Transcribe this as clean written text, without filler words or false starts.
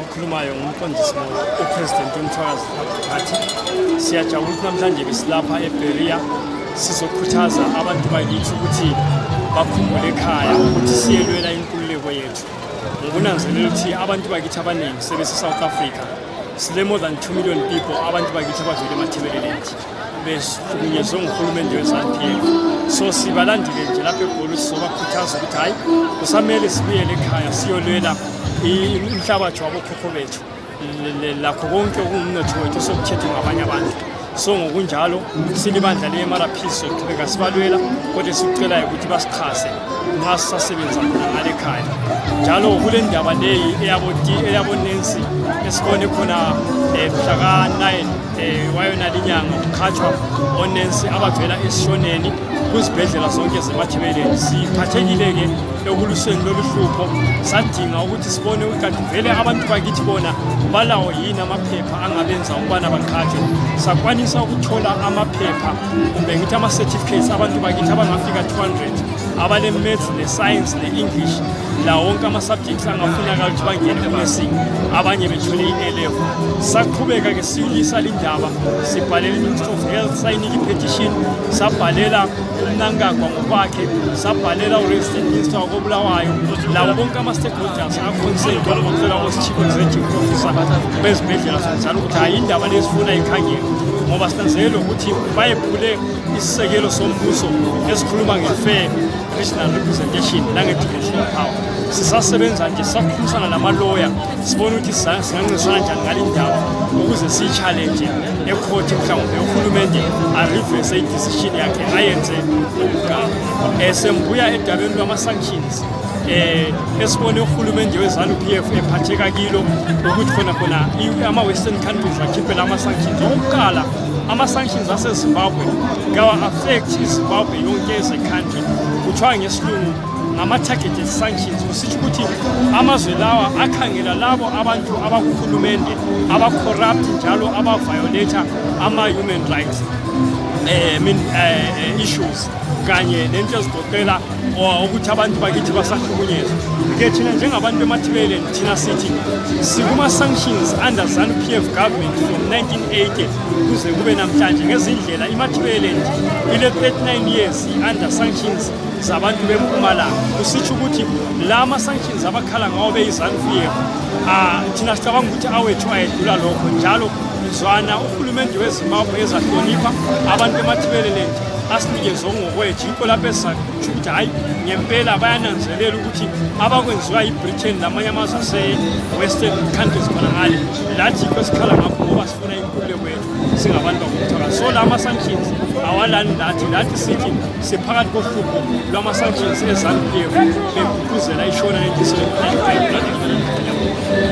Okhulumayo ngumqondisi Moyo, upresident womthwakazi Party. Siyajabula ukuthi namhlanje besilapha eBerea sizokhuthaza abantu bakithi ukuthi bakhumbule ekhaya ukuthi siyelwela inkululeko yethu. Ngokunanzelela ukuthi abantu bakithi abaningi sebese-South Africa, sile more than 2 million people abantu bakithi abavele eMatabeleland behlukunyezwe nguhulumende we-ZANU-PF. So sibalandile nje lapha eGoli sizobakhuthaza ukuthi hhayi, kusamele sibuyele ekhaya siyolwela umhlabathi wabokhokho bethu lakho konke okungumnotho wethu osokuthethwe ngabanye abantu. So ngokunjalo silibandla le-MRP sizoqhubeka sibalwela, kodwa esikucelayo ukuthi basixhase nxa sisasebenza khona ngale ekhaya. Njalo kule ndaba leyi eyabonensi esibone khona mhla ka-9 wayona linyanga kuqhatshwa onensi abavela esishoneni kuzibhedlela zonke zeMathebeleni. Siphathekile-ke ekuluseni lolu hlupho, sadinga ukuthi sibone ukuthi kanti vele abantu bakithi bona balawo yini amaphepha angabenza ukubana baqhatshwe. Sakwanisa ukuthola amaphepha, kumbe ngithi ama-certificates, abantu bakithi abangafika 200 abale-maths, ne-science, ne-English, la wonke ama-subjects angafunakala ukuthi bangene ku-nursing, abanye bethole i-A level. Saqhubeka-ke siyilisa lindaba, sibhalela i-Minister of Health, sayinika i-petition, sabhalela uMnangagwa ngokwakhe, sabhalela u-resident minister wakoBulawayo, labo bonke ama-stakeholders a-concerned, okugoqela o-chief executive officer bezibhedlela zonjalo, ukuthi hayi, indaba lezi funa ikhangelwe, ngoba sinanzelele ukuthi bayephule isisekelo sombuso esikhuluma nge-fair regional representation nange-devolution of power. Sisasebenza nje, sisakhulumisana namaloya, sibone ukuthi singancedisana njani ngale ndaba ukuze siyi-challenge ekhoti, mhlawumbe uhulumende a-reverse i-decision yakhe ayenze ukugaba. Sembuya edabeni lwama-sanctions esibone uhulumende weZANU-PF ephatheka kilo, ukuthi khona khona ama-western countries akhiphe la ama-sanctions. Okokuqala, ama-sanctions aseZimbabwe kawa-affect iZimbabwe yonke as a country. Kuthiwa ngesilungu ngama-targeted sanctions, kusitsho ukuthi amazwe lawa akhangela labo abantu abakuhulumende aba-corrupt njalo aba-violate ama-human rights I mean, issues kanye nento ezigoqela ukuthi abantu bakithi basahlukunyezwa. Ke thina njengabantu beMathibeleni, thina sithi sikuma-sanctions under ZANU-PF government from 1980 kuze kube namhlanje. Ngezindlela iMathibeleni ile 39 years i-under sanctions zabantu bempumalanga, kusitsho ukuthi la ama-sanctions abakhala ngawo beyi-ZANU-PF, thina sicabanga ukuthi awethu ayedlula lokho. Njalo mzwana uhulumende weZimbabwe ezahlonipha abantu beMathibeleland, asinikeze okungokwethu, yikho lapho esizakutsho ukuthi hhayi, ngempela bayananzelela ukuthi abakwenziwa yi-Britain lamanye amazwe ase-western countries khona ngale, lathi yikho esikhala ngakho, ngoba sifuna inkululeko yethu singabantu bakumthwakazi. So la ama-sanctions awalani lathi. Lathi sithi siphakathi kohlupho lwama-sanctions e-ZANU-PF begqugquzela iShona 1975.